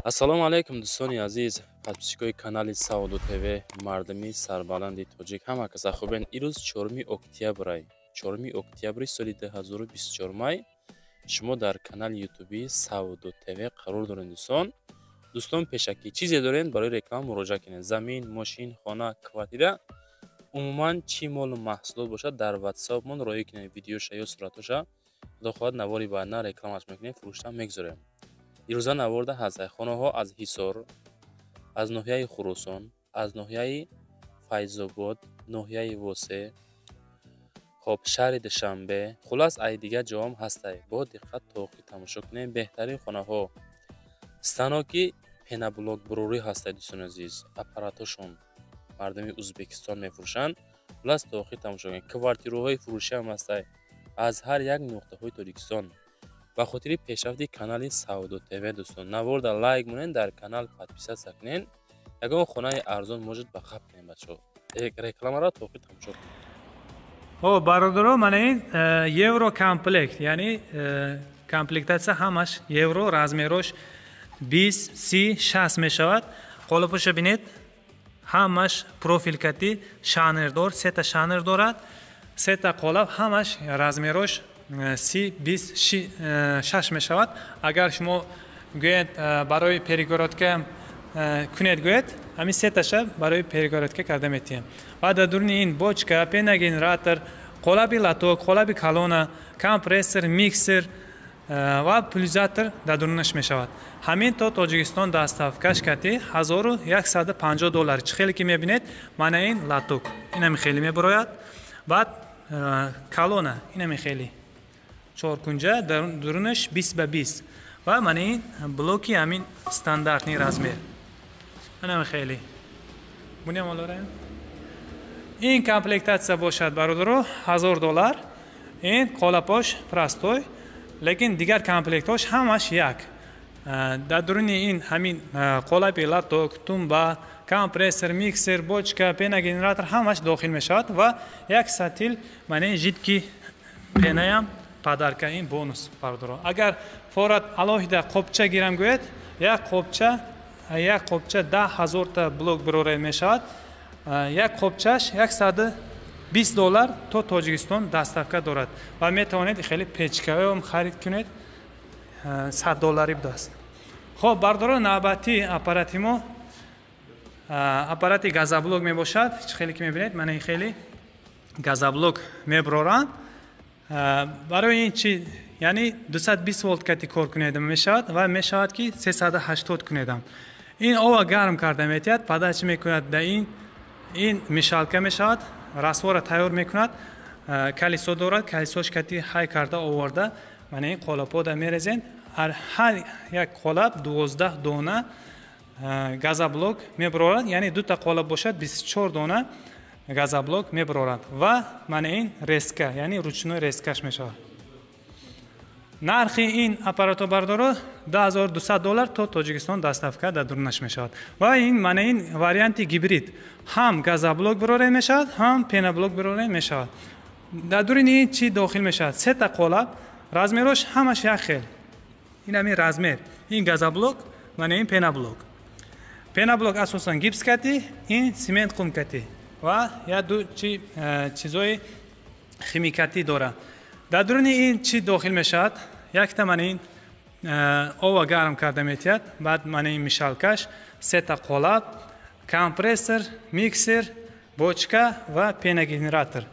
Ассалому алайкум, дӯстони азиз, подписчикои канали Савдо ТВ, мардуми сарбаланди тоҷик, ҳама каса хубен. Ирӯз 4 октябрай, 4 октябри соли 2024 май. Шумо дар канали ютуби Савдо ТВ қарор доред, дӯстон. Дӯстон, пешакӣ чизе доред барои реклама, муроҷиат кунед: замин, мошин, хона, квартира, умуман чӣ молу маҳсулот бошад, дар ватсапмон роҳӣ кунед видеоша ё суратоша. Худо хоҳад, навори баъдна рекламаш мекунем, фурӯшта мегузорем. Ирӯза наворда ҳастад хонаҳо аз Ҳисор, аз ноҳияи Хуросон, аз ноҳияи Файзобод, ноҳияи Восе, хоб, шаҳри Душанбе, хуллас, ай дигар ҷоам ҳастай. Бо диққат то охир тамошо кунем. Беҳтарин хонаҳо, станоки пеноблок бурорӣ ҳастай, дӯстони азиз, аппаратошон мардуми Узбекистон мефурӯшанд. Хуллас, то охир тамошо кунем. Квартираҳои фурӯшиам ҳастай аз ҳар як нуқтаҳои Тоҷикистон. Ба хотири пешрафти канали Савдо ТВ, дӯстон, наворда лайк монед, дар канал подписаться кунед. Ягон хонаи арзон может ба қаб кунем, бачаҳо. Рекламаро то охир тамошо кунед. Хоб, бародаро, мана ин евро комплект, яъне комплектация ҳамаш евро, размерош 20, 30, 60 мешавад. Қолипоша бинед, ҳамаш профилкати, шанердор, сета шанер дорад, сета қолаб, ҳамаш размерош 30, 20, 6 мешавад. Агар шумо гӯед, барои перегородка кунед, гӯед, ҳамин сеташа барои перегородка карда метиҳем. Ва дар дуруни ин бочка, пеногенератор, қолаби лоток, қолаби колонна, компрессор, миксер ва пульверизатор дар дурунаш мешавад. Ҳамин то Тоҷикистон доставкаш кати 1150 доллар. Чӣ хеле ки мебинед, мана ин лоток инами хеле мебарояд, баъд колонна инами хеле чоркунҷа, дурунаш 20 ба 20, ва мана ин блоки ҳамин стандартный размер инами хеле буням олораем. Ин комплектация бошад, бародаро, 1000 доллар. Ин қолапош простой, лекин дигар комплектҳош ҳамаш як. Дар дуруни ин ҳамин қолаби лоток, тумба, компрессор, миксер, бочка, пеногенератор ҳамаш дохил мешавад ва як сатил мана ин жидкий пенаям подарка, ин бонус, бародаро. Агар форат алоҳида қопча гирам гӯяд, як қопча 10 000-та блок бирора мешавад, як қопчаш 120 доллар, то Тоҷикистон доставка дорад. Ва метавонед хеле печкаам харид кунед, 100 долларӣ будааст. Хоб, бардоро, навбатии аппарати мо аппарати газоблок мебошад. Чӣ хеле ки мебинед, мана ин хеле газоблок мебароранд. Барои ин чи, яъне 220 волт кати кор кунедам мешавад ва мешавад ки 380 кунедам. Ин ова гарм карда метиҳад, подача мекунад да ин мешалка мешавад, раствора тайёр мекунад, колесо дорад, колесош кати ҳай карда оварда, мана ин қолабҳода мерезен. Ҳар як қолаб 12 дона газоблок мебарорад, яъне дута қолаб бошад, 24 дона газоблок мебарорад. Ва мана ин резка, яъне ручной резкаш мешавад. Нархи ин аппаратҳо, бардоро, 2200 доллар, то Тоҷикистон доставка дар дурунаш мешавад. Ва ин мана ин варианти гибрид, ҳам газоблок бироре мешавад, ҳам пеноблок бироре мешавад. Дар дуруни ин чӣ дохил мешавад? Сета қолаб, размерош ҳамаш як хел, ин ҳамин размер, ин газоблок, мана ин пеноблок. Пеноблок асосан гипс кати, ин цемент қум кати ва як ду чи чизои химикатӣ дорад. Дар дуруни ин чӣ дохил мешавад? Якта мана ин ова гарм карда метиҳад, баъд мана ин мешалкаш, сета қолаб, компрессор, миксер, бочка ва пеногенератор.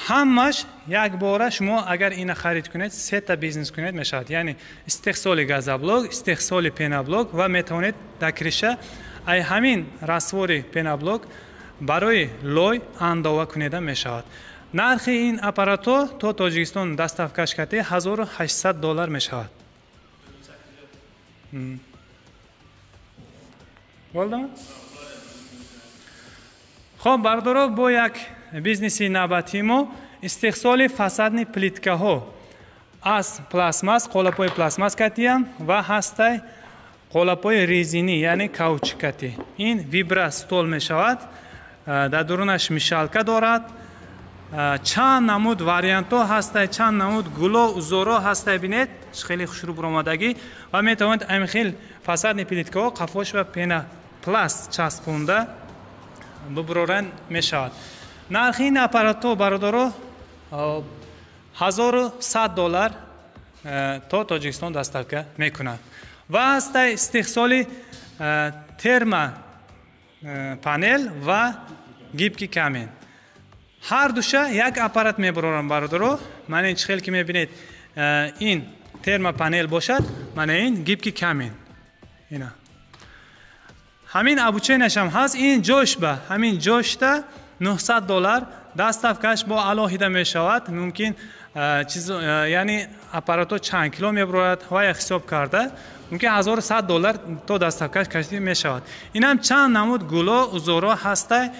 Ҳамаш якбора шумо агар ина харид кунед, сета бизнес кунед мешавад, яъне истеҳсоли газоблок, истеҳсоли пеноблок ва метавонед дар крыша ай ҳамин раствори пеноблок барои лой андова кунеда мешавад. Нархи ин аппаратҳо то Тоҷикистон доставкаш карди 1800 доллар мешавад. Болдам. Хоб, бардоро, бо як бизнеси навбатии мо истеҳсоли фасадный плиткаҳо аз пластмасс, қолабҳои пластмасс катиям ва ҳастай қолабҳои резинӣ, яъне каучук катӣ. Ин вибростол мешавад, дар дурунаш мешалка дорад, чанд намуд вариантҳо ҳастай, чанд намуд гуло узоро ҳастай, бинед. хеле хушрӯ буромадагӣ ва метавонед ҳамин хел фасадный плиткаҳо қафош ва пенопласт часпонда бубуроран мешавад. Нархи ин аппаратҳо, бародаро, $1100 то Тоҷикистон доставка мекунад. Ва ҳастай истеҳсоли термо панел ва гибкий камень. Ҳар душа як аппарат мебарорам, бародаро. Мана ин чӣ хел ки мебинед, ин термопанел бошад, мана ин гибкий камень. Ина ҳамин обученияшам ҳаст. Ин ҷош ба ҳамин ҷошта $900, доставкаш бо алоҳида мешавад. Мумкин чиз, яъне аппаратҳо чанд кило мебарорад ва як ҳисоб карда мумкин $1100 то доставкаш кашида мешавад. Инам чанд намуд гуло узоро ҳастай.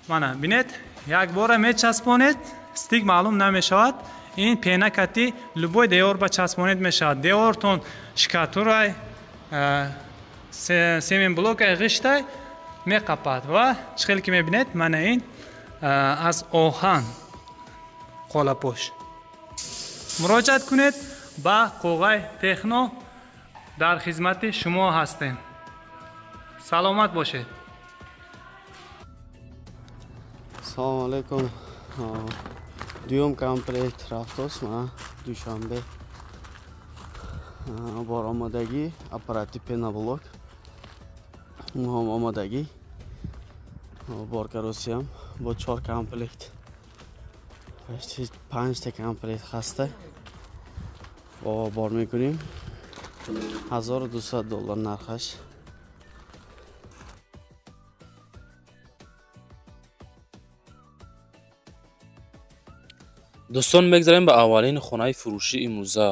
Мана бинед, якбора мечаспонед, стик маълум намешавад. Ин пена кати любой девор ба часпонед мешавад. Девортон шкатурай, семенблокай, ғиштай меқапад. Ва чӣ хел ки мебинед, мана ин аз оҳан қолапош. Муроҷиат кунед ба Қоғай Техно, дар хизмати шумо ҳастем. Саломат бошед. Салом алейкум. Дуюм комплект рафтост ма Душанбе. Бор омодагӣ аппарати пеноблок. Ҳам омодагӣ. Бор каросиям бо 4 комплект. 5 та комплект хаста. Бо бор мекунем. $1200 нархаш. Дӯстон, мегзарем ба аввалин хонаи фурӯши имрӯза.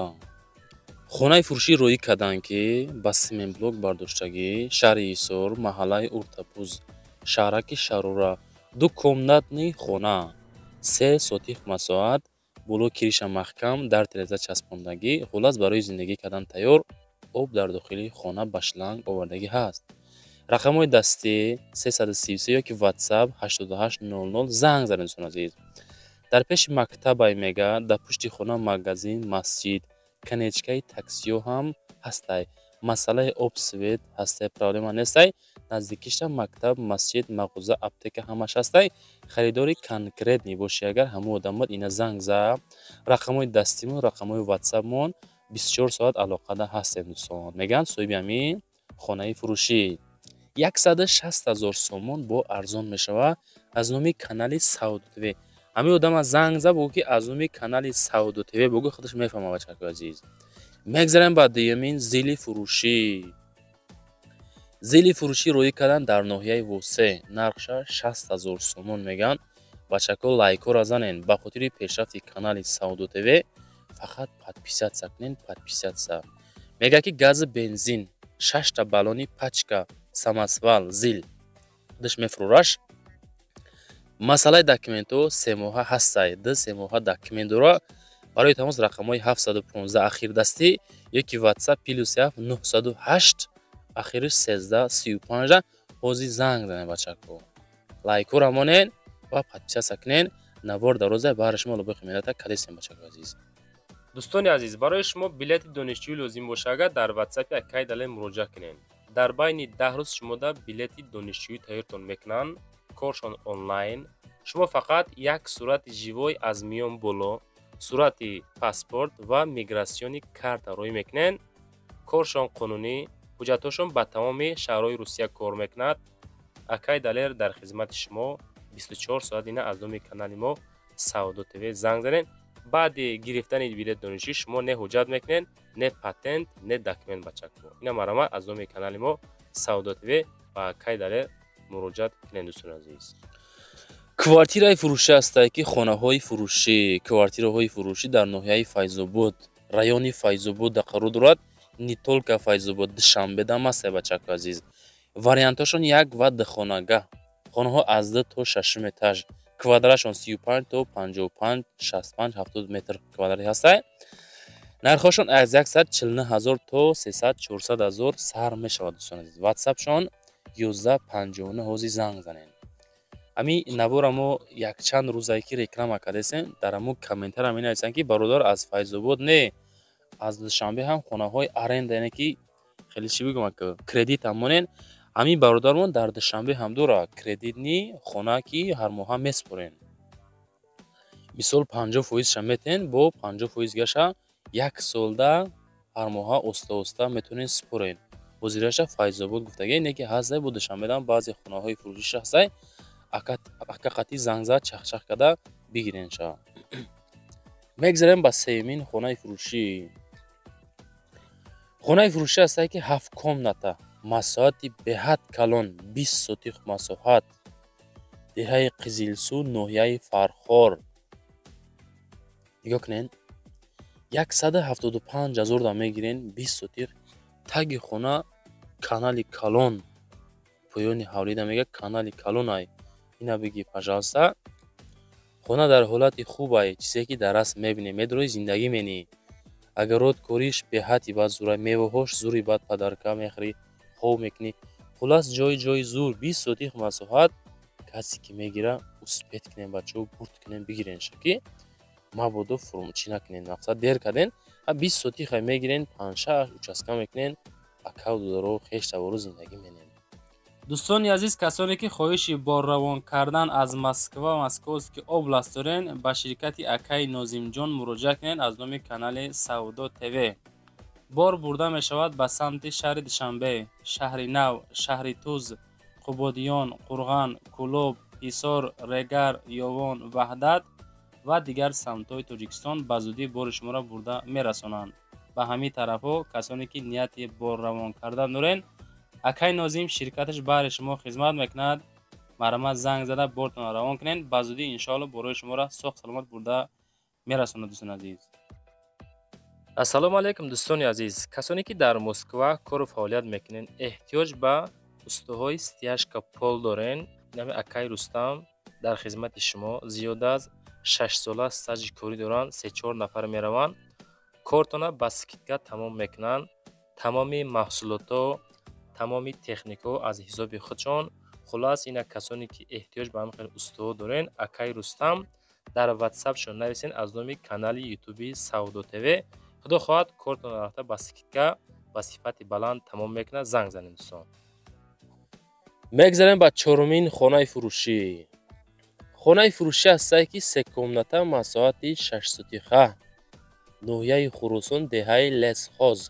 Хонаи фурӯшӣ роӣ карданд, ки ба семенблок бардоштагӣ, шаҳри Ҳисор, маҳаллаи Уртапуз, шаҳраки Шарора, ду комнатный хона, 3 сотих масоҳат, боло кириша маҳкам, дар тереза часпондагӣ, хуллас барои зиндагӣ кардан тайёр, об дар дохили хона ба шланг овардагӣ ҳаст. Рақамҳои дастӣ 333 ёки WhatsApp 8800 занг занед, дӯстони азиз. Дар пеши мактабай мега, дар пушти хона магазин, масҷид, конечкаи таксиҳо ҳам ҳастай. Масъалаи об, свет ҳастай, проблема нестай. Наздикишта мактаб, масҷид, мағоза, аптека ҳамаш ҳастай. Харидори конкретный боши агар ҳамон одамот ина занг за. Рақамҳои дастимон, рақамҳои ватсапмон 24 соат алоқада ҳастем, дӯстон. Мегӯянд соҳиби ҳамин хонаи фурӯшӣ 160 000 сомон бо арзон мешавад аз номи канали Савдо ТВ. Ҳамин одама занг за, бугӯ ки аз номи канали Савдо ТВ бугӯ, худаш мефаҳмад, бачакои азиз. Мегзарем ба дуюмин зили фурӯшӣ. Зили фурӯшӣ роӣ кардан дар ноҳияи Восе, нархша 60 000 сомон мегӯянд. Бачако, лайкҳоро занен ба хотири пешрафти канали Савдо ТВ, фақат подписаться кунен, подписаться. Мегӯяд ки гази бензин, 6 та баллони пачка, самосвал, зил худаш мефурӯраш. Масъалаи документҳо 3 моҳа ҳастай, 2-3 моҳа документ дора. Барои тамос рақамҳои 715 ахирдастӣ ёки WhatsApp +7 908 ахириш 1335 ҳозир занг занед, бачако. Лайкҳоро монед ва подписаться кунед. Навор дароза баҳри шумо лобои меҳната кадесем, бачако азиз. Дӯстони азиз, барои шумо билети донишҷӯӣ лозим боша агар дар WhatsApp акай Далер муроҷиат кунед. Дар байни 10 рӯз шумода билети донишҷӯӣ тайёртон мекунанд, коршон онлайн. Шумо фақат як сурати живой аз миён боло, сурати паспорт ва мигратсиони карта роӣ мекунед. Коршон қонунӣ, ҳуҷҷатҳошон ба тамоми шаҳрҳои Русия кор мекунад. Акай Далер дар хизмати шумо 24 соат. Ина аз номи канали мо Савдо ТВ занг занед. Баъди гирифтани билет донишҷӯӣ шумо не ҳуҷҷат мекунед, не патент, не документ, бачако. Ина марҳамат аз номи канали мо Савдо ТВ ба акай Далер муроҷиат кунед, дӯстони азиз. Квартираи фурӯшӣ ҳастае ки хонаҳои фурӯшӣ, квартираҳои фурӯшӣ дар ноҳияи Файзобод, райони Файзобод қарор дорад. Не только Файзобод, Душанбе дам ҳастае, бачако азиз. Вариантҳошон 1 ва 2 хонага. Хонаҳо аз 2 то 6 этаж. Квадратшон 35 то 55, 65, 70 метр квадратӣ ҳастае. Нархҳошон аз 149 000 то 300-400 ҳазор сар мешавад, дӯстони азиз. WhatsAppшон 1159 ҳозир занг занед. Ҳамин навора мо якчанд рӯзае ки реклама кардесем, дар ҳамун комментария менависанд ки бародар аз Файзобод не, Аз Душанбе ҳам хонаҳои аренда, яъне ки хеле чӣ бигӯям, кредит ҳам монен. Ҳамин бародармон дар Душанбе ҳам дорад кредитный хона, ки ҳар моҳа месупорен. Мисол, 50%-ша метен, бо 50% гаша як солда ҳар моҳа оста оста метавонед супорен. Ҳозираша Файзобод гуфтагӣ не, ки ҳастай, бо Душанбедам баъзе хонаҳои фурӯшиш ҳастай. Ака қатӣ занг зад, чахчах карда бигиренша. Мегзарем ба сеюмин хонаи фурӯшӣ. Хонаи фурӯшӣ ҳастае, ки ҳафт комната, масоҳати беҳад калон, 20 сотих масоҳат, деҳаи Қизилсу, ноҳияи Фархор. Нигоҳ кунед, 175 000 да мегирен, 20 сотих. Таги хона канали калон, поёни ҳавлида мега канали калонай. Ина биги, пожалуйста. Хона дар ҳолати хубай, чизе ки дар расм мебинем. Медрои, зиндагӣ менӣ. Огород кориш беҳадди бад зурай, меваҳош зури, бад подарка мехӯрӣ, хоб мекунӣ. Хуллас, ҷои зур, 20 сотих масоҳат. Касе ки мегира, успеть кунем, бачаҳо, бурд кунем, бигиренша, ки мабодо чӣ накунем, мақсад дер карден. 20 сотиха мегирен, панҷшаш участка мекунен, акаву додаро, хештавору зиндагӣ менем. Дӯстони азиз, касоне ки хоҳиши борравон кардан аз Москва, Московский область дорен, ба ширкати акаи Нозимҷон муроҷиат кунед. Аз номи канали Савдо ТВ бор бурда мешавад ба самти шаҳри Душанбе, Шаҳри Нав, Шаҳри Туз, Қубодиён, Қурған, Кӯлоб, Ҳисор, Регар, Ёвон, Ваҳдат ва дигар самтҳои Тоҷикистон. Ба зудӣ бори шуморо бурда мерасонанд ба ҳамин тарафҳо. Касоне ки нияти борравон кардан дорен, акай Нозим ширкаташ баҳри шумо хизмат мекунад. Марҳамат, занг зада бортонро равон кунед. Ба зудӣ, иншоалло, борои шуморо соғ саломат бурда мерасонад, дӯстони азиз. Ассалому алайкум, дӯстони азиз! Касоне ки дар Москва кору фаъолият мекунед, эҳтиёҷ ба устоҳои стяжка пол дорен, нами акай Рустам дар хизмати шумо. Зиёда аз 6 сола стажи корӣ доранд. Се-чор нафар мераванд, кортона ба скидка тамом мекунанд. Тамоми маҳсулотҳо, тамоми техникаҳо аз ҳисоби худшон. Хуллас, ина касоне ки эҳтиёҷ ба ҳамин хел устоҳо дорен, акай Рустам дар ватсапшон нависен аз номи канали ютуби Савдо ТВ. Худо хоҳад, кортонро рафта ба скидка, ба сифати баланд тамом мекунад. Занг занед, дӯстон. Мегзарем ба чорумин хонаи фурӯшӣ. Хонаи фурӯшӣ ҳастае, ки се комната, масоҳати 6 сотиха, ноҳияи Хуросон, деҳаи Лесхоз,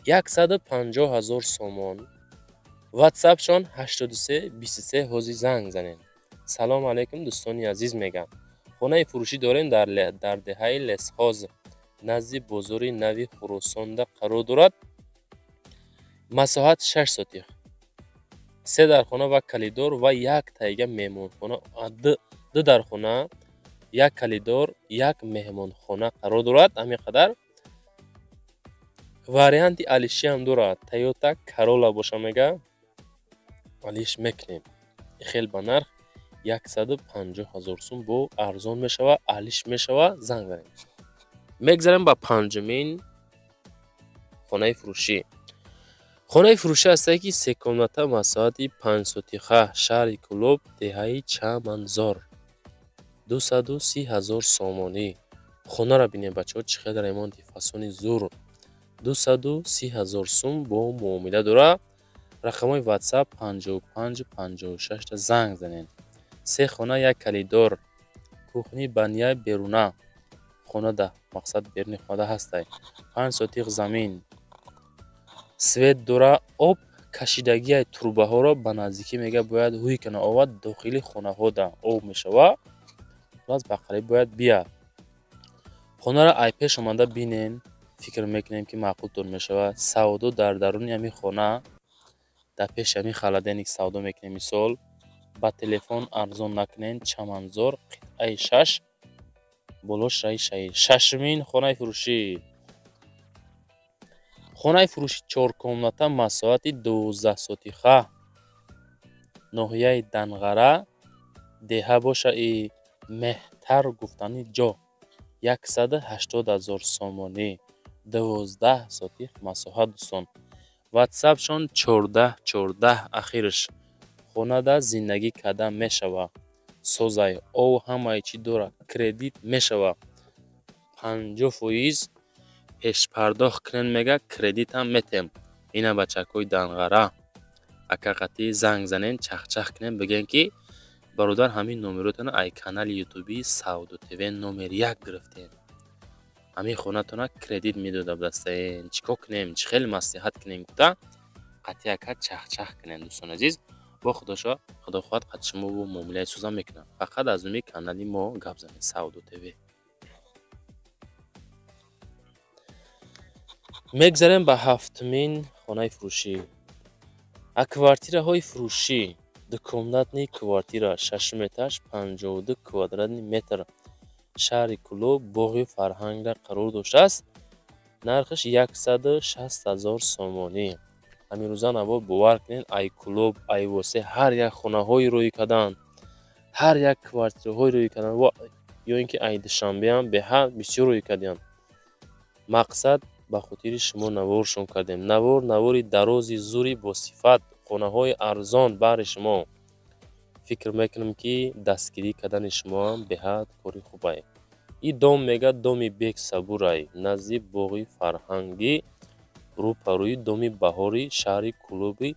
150 000 сомон. Ватсапшон 83 23, ҳозир занг занед. Салому алайкум, дӯстони азиз, мегӯям. Хонаи фурӯшӣ дорем, дар деҳаи Лесхоз, назди бозори нави Хуросонда қарор дорад. Масоҳат 6 сотих, се дархона ва коридор ва як тайга меҳмонхона. Ду дархона, як коридор, як меҳмонхона қарор дорад. Ҳамин қадар варианти алишиам дорад. Тойота Карола боша, мега, алиш мекунем. Хел ба нарх 150 000 сум бо арзон мешава, алиш мешава. Занг занед. Мегзарем ба панҷумин хонаи фурӯшӣ. Хонаи фурӯшӣ ҳастае, ки се комната, масоҳати 5 сотиха, шаҳри Кӯлоб, деҳаи Чаманзор, 230 000 сомонӣ. Хонаро бинед, бачаҳо, чӣ қадар ремонти фасони зур. 230 000 сум бо муомила дорад. Рақамҳои ватсап 55 56-та, занг занед. Се хона, як коридор, кухни, баня беруна хонада, мақсад беруни хонада ҳастай. 5 сотих замин, свет дора, об кашидагиай, трубаҳоро ба наздикӣ, мега, бояд ҳуй кана, овад дохили хонаҳода об мешава. Хуллас, ба қариб бояд бияд. Хонаро ай пеш омада бинен, фикр мекунем, ки маъқултон мешавад. Савдо дар даруни ҳамин хона, дар пеши ҳамин холодильник савдо мекунем. Мисол, ба телефон арзон накунен. Чаманзор, қитъаи 6, болош раи шаҳид. Шашумин хонаи фурӯшӣ. Хонаи фурӯши чоркомната, масоҳати 12 сотиха, ноҳияи Данғара, деҳа боша и Меҳтар гуфтани ҷо, 180 000 сомонӣ, 12 сотих масоҳат. Дӯстон, ватсапшон 14 14 ахирш. Хонада зиндагӣ карда мешавад, созай, ов, ҳамаи чӣ дорад, кредит мешавад, 50%. Пешпардохт кунен, мега, кредитам метем. Ина, бачакҳои Данғара, ака қатӣ занг занен, чахчах кунен, бигӯен, ки бародар, ҳамин номеротона ай канали ютуби Савдо ТВ номер як гирифтем, ҳамин хонатона кредит медода дастаен, чӣ кор кунем, чӣ хел маслиҳат кунем, гуфта қатъи ака чахчах кунем. Дӯстони азиз, бо худошо, худо хоҳад, қати шумо бо муомилаи сӯзан мекунам. Фақат аз номи канали мо гап занед, Савдо ТВ. Мегзарем ба ҳафтумин хонаи фурӯшӣ. А квартираҳои фурӯшӣ: двухкомнатный квартира, шашум этаж, 52 квадратный метр, шаҳри Кӯлоб, боғи фарҳангда қарор доштааст. Нархаш 160 000 сомонӣ. Ҳамин наво, бовар кунед, ай Кӯлоб, ай Восе ҳар як хонаҳои рӯй карданд, ҳар як квартираҳои рӯй карданд, ё ин ки ай Душанбеам беҳад бисёр рӯй кардианд. Мақсад, ба хотири шумо наворшон кардем. Навор, навори дарози зури босифат, хонаҳои арзон баҳри шумо. Фикр мекунам, ки дастгирӣ кардани шумоам беҳад кори хубае. И дом, мега, доми Бексабурай, назди боғи фарҳангӣ, рӯпарӯи доми Баҳори шаҳри Кӯлоби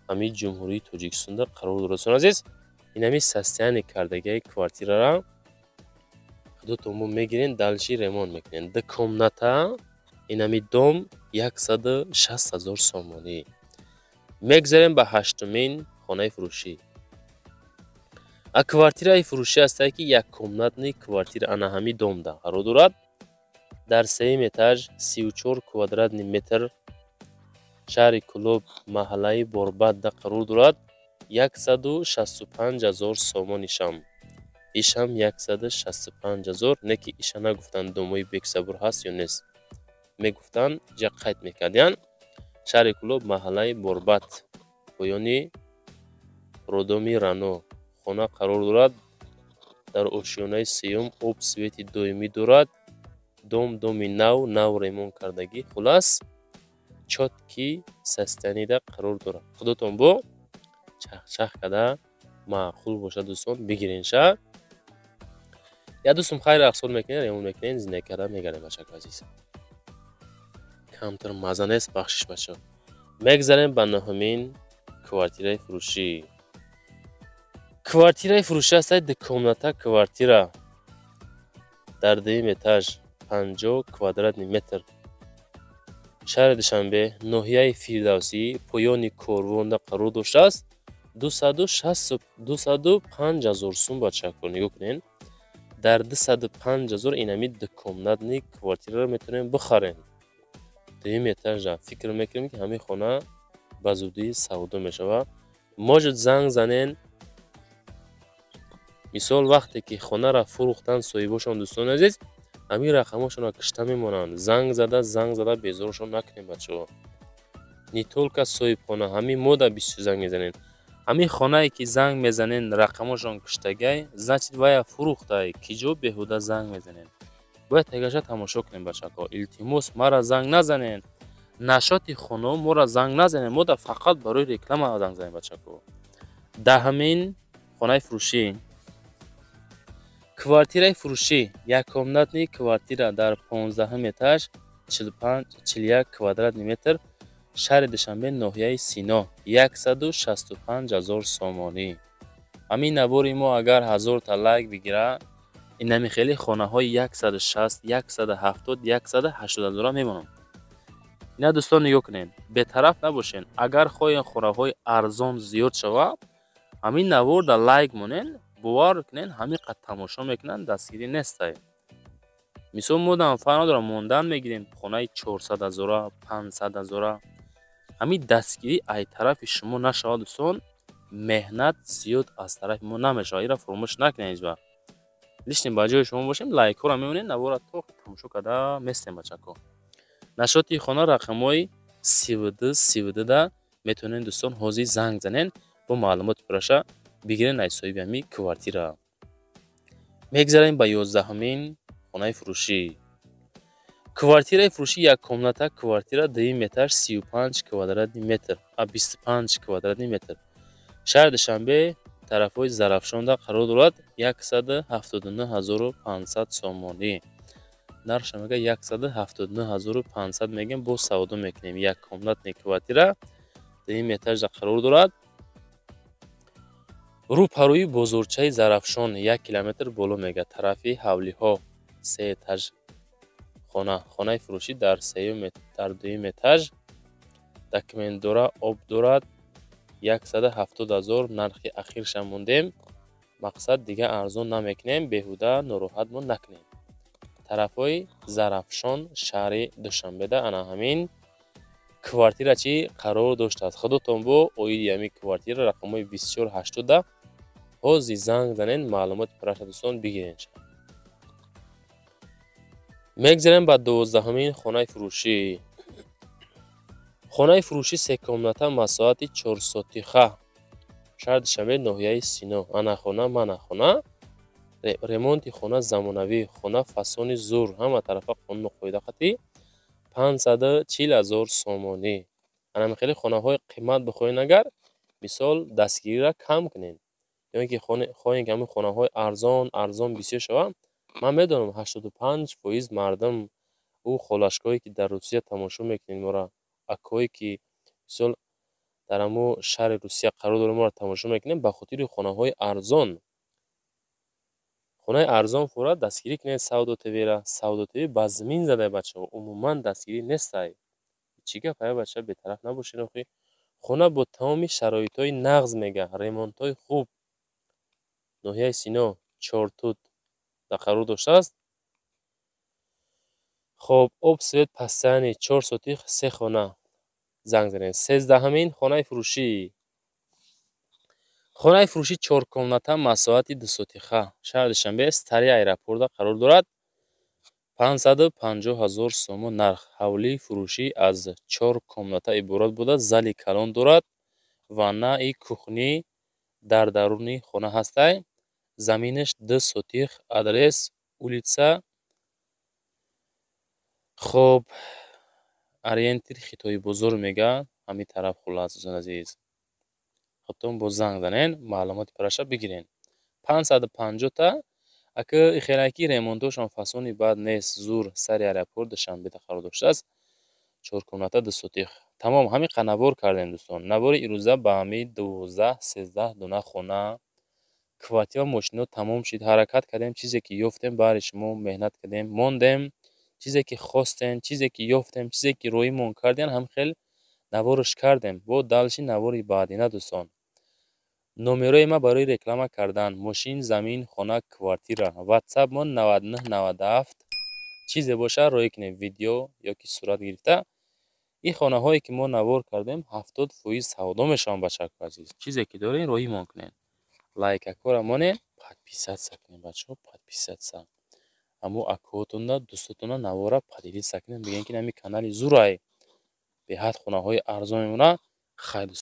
ҳамин Ҷумҳурии Тоҷикистонда қарор дорад. Дӯстони азиз, инами состояние кардагиаи квартирара худотон мо мегирен, дальше ремонт мекунем. Ду комната, инами дом, 160 000 сомонӣ. Мегзарем ба ҳаштумин хонаи фурӯшӣ. А квартираи фурӯшӣ ҳастае, ки яккомнатный квартира ана ҳамин домда қарор дорад, дар сеюм этаж, 34 квадратный метр, шаҳри Кӯлоб, маҳаллаи Борбадда қарор дорад. 165 000 сомон. Ишам 165 000. Не ки иша нагуфтанд, домои Бексабур ҳаст ё нест. Мегуфтанд, ҷа қайд мекардиянд. Шаҳри Кӯлоб, маҳаллаи Борбад, поёни роддоми Рано хона қарор дорад, дар ошёнаи сеюм, об, свети доимӣ дорад. Дом, доми нав, нав ремонт кардагӣ. Хулас, чёткий состояниеда қарор дорад. Худотон бо чахчах карда, маъқул бошад, дӯстон, бигирен ша. Я дӯстум, хайр, ақсод мекунем, ремонт мекунем, зиндагӣ карда мегардем. Бачако азиз, камтар маза нест, бахшиш, бачаҳо. Мегзарем ба нуҳумин квартираи фурӯшӣ. Квартираи фурӯшӣ ҳастад двухкомната квартира дар дуюм этаж, 50 квадратный метр, шаҳри Душанбе, ноҳияи Фирдавсӣ, поёни Корвонда қарор доштааст. 205 000 сум. Бачако, нигоҳ кунед, дар 205 000 инами двухкомнатный квартираро метавонем бихарем, дуюм этажа. Фикр мекунем, ки ҳамин хона ба зудӣ савдо мешавад. Может, занг занен. Мисол, вақте ки хонаро фурӯхтанд соҳибошон, дӯстони азиз, ҳамин рақамошонро кишта мемонанд. Занг зада, занг зада безорашон накунем, бачаҳо. Не только соҳибхона, ҳамин мода бисёр занг мезанем. Ҳамин хонае ки занг мезанен, рақамошон киштагай, значит, вая фурӯхтай. Ки ҷо беҳуда занг мезанен? Бояд тагаша тамошо кунем, бачако. Илтимос, мара занг назанен. Нашоти хонао моро занг назанем, мода фақат барои реклама занг занем, бачако. Даҳамин хонаи фурӯшӣ: квартираи фурӯшӣ, яккомнатный квартира дар 15-ҳум этаж, 41 квадратный метр, шаҳри Душанбе, ноҳияи Сино, 165 000 сомонӣ. Ҳамин навори мо агар 1000-та лайк бигирад, инами хеле хонаҳои 160, 170, 180 ҳазора мемонам. Ина, дӯстон, нигоҳ кунед, бетараф набошед. Агар хоҳем хонаҳои арзон зиёд шавад, ҳамин наворда лайк монед. Бовар кунед, ҳамин қад тамошо мекунанд, дастгирӣ нестай. Мисол, модам фарқ надорам, мондан мегирем хонаи 400 ҳазора, 500 ҳазора. Ҳамин дастгирӣ ай тарафи шумо нашавад, дӯстон, меҳнат зиёд аз тарафи мо намешавад. Инро фуромӯш накунед ҳеҷ вақт. Лишний ба ҷои шумо бошем, лайкҳоро мемонем, навора то тамошо карда местем, бачако. Нашоти хона рақамҳои 32 32-да метавонед, дӯстон, ҳозир занг занед, бо маълумоти пурраша бигиред аз соҳиби ҳамин квартира. Мегзарем ба 11-ҳумин хонаи фурӯшӣ. Квартираи фурӯшӣ: яккомната квартира, дуюм этаж, 35 квадратный метр, 25 квадратный метр, шаҳри Душанбе, тарафҳои Зарафшонда қарор дорад. 179 500 сомонӣ. Нархша мега 179 500 мегем, боз савдо мекунем. Як комнатный квартира дуюм этажда қарор дорад, рӯпарӯи бозорчаи Зарафшон, 1 километр боло мега, тарафи ҳавлиҳо. Се этаж хона, хонаи фурӯшӣ дар сеюм, дар дуюм этаж. Документ дора, об дорад. 170 000 нархи ахирша мондем. Мақсад, дига арзон намекунем, беҳуда нороҳатмон накунем. Тарафҳои Зарафшон, шаҳри Душанбеда ана ҳамин квартира чӣ қарор доштааст. Худотон бо оиди ҳамин квартира рақамҳои 2480-да ҳозир занг занед, маълумоти пурраша, дӯстон, бигиред. Мегзарем ба 12-ҳамин хонаи фурӯшӣ. Хонаи фурӯшӣ секомната, масоҳати 4 сотиха, шаҳри Душанбе, ноҳияи Сино. Ана хона, мана хона. Ремонти хона замонавӣ, хона фасони зур, ҳама тарафа қонуну қоида қатӣ, 540 000 сомонӣ. Анами хеле хонаҳои қимат бихоҳед агар, мисол, дастгириро кам кунед ё ин ки хоҳем, ки ҳамин хонаҳои арзон арзон бисёр шаванд. Ман медонам, 85% мардум, ӯ холашкое, ки дар Русия тамошо мекунед моро, акое, ки мисол дар ҳамо шаҳри Русия қарор дорем, моро тамошо мекунем ба хотири хонаҳои арзон. Хонаи арзон фурад, дастгирӣ кунед Савдо ТВ-ра. Савдо ТВ ба замин задай, бачаҳо, умуман дастгирӣ нестай. Чӣ гап, ая бача, бетараф набошед охи. Хона бо тамоми шароитҳои нағз мега, ремонтҳои хуб, ноҳияи Сино, Чортут қарор доштааст. Хоб, об, свет постоянный, 4 сотих, се хона. Занг занед. 13-ҳамин хонаи фурӯшӣ. Хонаи фурӯшӣ чоркомната, масоҳати 2 сотиха, шаҳри Душанбе, старый аэропорта қарор дорад. 550 000 сомон нарх. Ҳавлии фурӯшӣ аз чор комната иборат буда, зали калон дорад, ваннаи кухни дар даруни хона ҳастай. Заминаш 2 сотих. Адрес: улица, хоб, ориентир Хитои бозор мега, ҳамин тараф. Хуллас, дӯстони азиз, худтон боз занг занен, маълумоти пурраша бигирен. 550-та ака хелаки, ремонтошон фасони бад нест, зур. Сари аэропорт Душанбеда қарор доштааст. Чоркомната, 2 сотих. Тамом, ҳамин қа навор кардем, дӯстон. Навори ирӯза ба ҳамин 12, 13 дона хона, квартира, мошино тамом шид. Ҳаракат кардем, чизе ки ёфтем, баҳри шумо меҳнат кардем, мондем. Чизе ки хостем, чизе ки ёфтем, чизе ки роҳимон кардем, ҳам хел наворш кардем. Бо дальше навори баъдина, дӯстон. Номерои ма барои реклама кардан мошин, замин, хона, квартира: Ватсап мо 9997. Чизе бошад, роҳӣ кунем, видео ё ки сурат гирифта. Ин хонаҳое, ки мо навор кардем, 70% савдо мешаванд. Бачаҳои азиз, чизе ки дорем, роҳимон кунед, лайкакора монед, подписаться кунед, бачаҳо, подписаться. Ҳамо акоотонда, дӯстотонда навора поделиться кунед, бигӯед, ки ҳамин канали зурай, беҳад хонаҳои арзон мемонад. Хай, дӯстон.